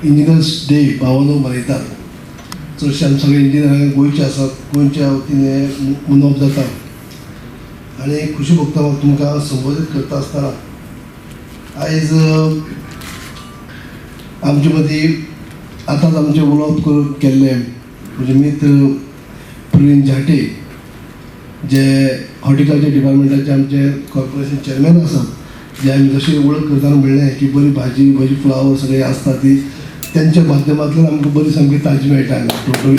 Engineers day 52 मनयतात. चडशे आमी सगळे इंजिनियरांक गोंयचे आसात, गोंयच्या वतीन हें मनोवप जाता आनी खुशी भोगता म्हाका तुमकां संबोधीत करता आसतना. आयज आमचे मदीं आतांच आमचें उलोवप करून केल्लें म्हजे मित्र प्रवीण झांटे, जे हॉर्टिकल्चर डिपार्टमेंटाचे आमचे कॉर्पोरेशन चेअरमॅन आसात, जे आमी जशें वळख करतना म्हणलें की बरी भाजी, बरी फ्लावर सगळी आसता ती तेंच्या माध्यमांतल्यान आमकां बरी सामकी ताजी मेळटा हांगा टोटली.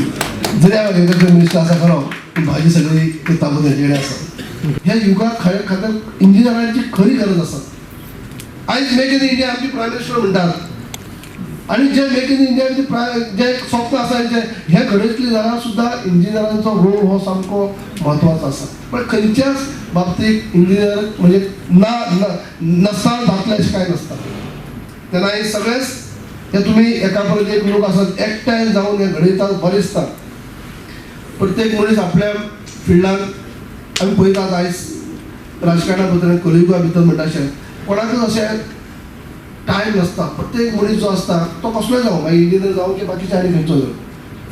जरी हांव एग्रीकल्चर मिनिस्टर आसा खरो, पूण भाजी सगळी ते ताबो तेंचे कडेन आसा. ह्या युगाक खऱ्या खातीर इंजिनियरांची खरी गरज आसा. आयज मेक इन इंडिया आमची प्रायम मिनिस्टर म्हणटात आनी जे मेक इन इंडिया जे स्वप्न आसा जे हे घडयतले जाल्यार सुद्दां इंजिनियरांचो रोल हो सामको म्हत्वाचो आसा. पण खंयच्याच बाबतीत इंजिनियर म्हणजे ना नसता जातलें अशें कांय नासता. तेन्ना हे सगळेच हे तुमी एका परत एक लोक आसात, एकठांय जावन हे घडयतात. बरें दिसता. प्रत्येक मनीस आपल्या फिल्डान आमी पळयतात. आयज राजकारणा भितर, कलियुगा भितर म्हणटा अशें कोणाकच अशें टायम नासता. प्रत्येक मनीस जो आसता तो कसलोय जावं, मागीर इंजिनियर जावं की बाकीचे आनी खंयचो जावं,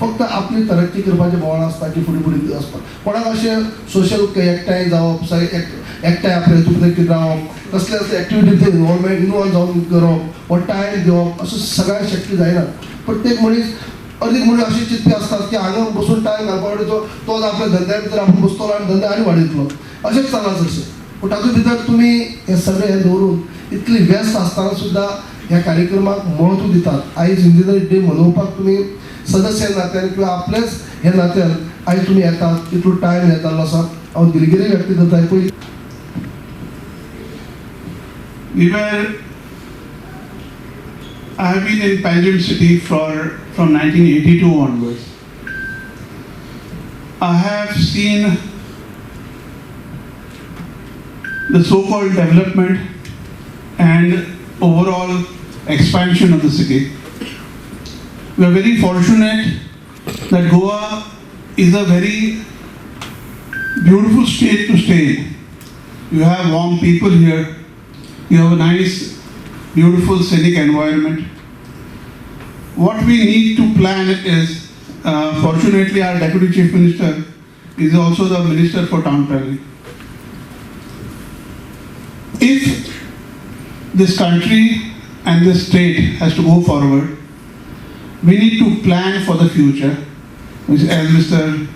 फक्त आपली तरक्की करपाचें बोवाळ आसता की फुडें फुडें वचपाक. कोणाक अशें सोशल एकठांय जावप, सगळे एकठांय आपले हितून कितें रावप, कसले कसले एक्टिविटी इनवॉल्वमेंट इनवॉल्व जावन करप वा टायम दिवप, असो सगळ्यांक शक्य जायना. प्रत्येक मनीस अर्दीक मनीस अशें चिंतपी आसतात की हांगा बसून टायम घालपा वाटेचो तोच आपल्या धंद्या भितर आपूण बसतलो आनी धंदे आनी वाडयतलो, अशेंच चल्लां चडशें. पूण तातूंत भितर तुमी हे सगळें हें दवरून इतली व्यस्त आसतना सुद्दां ह्या कार्यक्रमाक म्हत्व दितात. आयज इंजिनियर डे मनोवपाक तुमी सदस्य ह्या नात्यान किंवा आपलेच ह्या नात्यान आयज तुमी येतात, तितलो टायम हे जाल्लो आसा, हांव दिलगिरी व्यक्त करता पयलीं. We were, I have been in Panjim city from 1982 onwards. I have seen the so-called development and overall expansion of the city. We are very fortunate that Goa is a very beautiful state to stay in. You have warm people here. You have a nice, beautiful scenic environment. What we need to plan is, fortunately, our Deputy Chief Minister is also the Minister for Town Planning. If this country and this state has to go forward, we need to plan for the future, which, as Mr.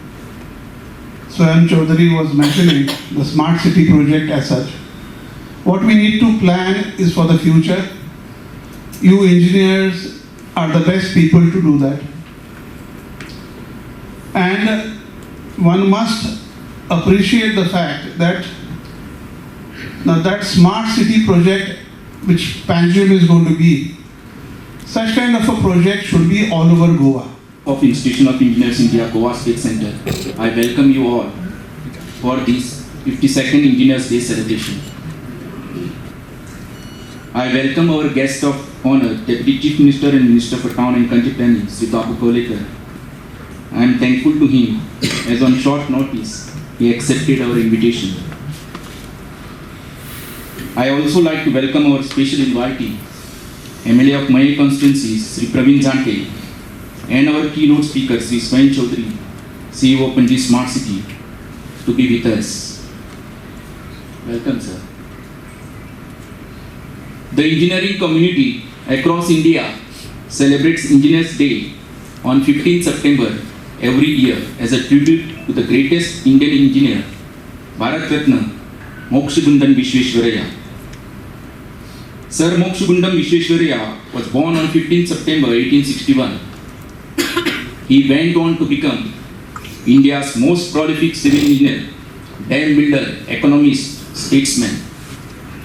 Swayam Chaudhary was mentioning, the smart city project as such. What we need to plan is for the future. You engineers are the best people to do that. And one must appreciate the fact that now that smart city project which Panjim is going to be, such kind of a project should be all over Goa. Of Institution of Engineers India, Goa State Center, I welcome you all for this 52nd Engineers Day celebration. I welcome our guest of honor, Deputy Chief Minister and Minister for Town and Country Planning, Sri Babu Kavlekar. I am thankful to him as on short notice he accepted our invitation. I also like to welcome our special invitee, MLA of Mahe constituency, Sri Praveen Zante, and our keynote speaker, Sri Swayam Chaudhary, CEO of Panjim Smart City, to be with us. Welcome, sir. The engineering community across India celebrates Engineers Day on 15th September every year as a tribute to the greatest Indian engineer, Bharat Ratna Mokshagundam Visvesvaraya. Sir Mokshagundam Visvesvaraya was born on 15th September 1861. He went on to become India's most prolific civil engineer, dam builder, economist, statesman,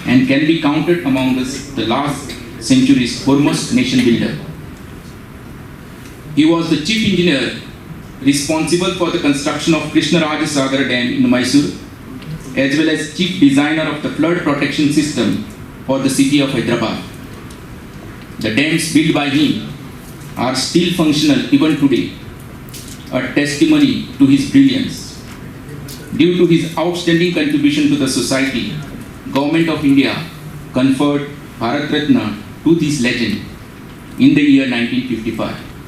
and can be counted among the last century's foremost nation builder. He was the chief engineer responsible for the construction of Krishnaraja Sagar Dam in Mysore, as well as chief designer of the flood protection system for the city of Hyderabad. The dams built by him are still functional even today, a testimony to his brilliance. Due to his outstanding contribution to the society, Government of India conferred Bharat Ratna to this legend in the year 1955.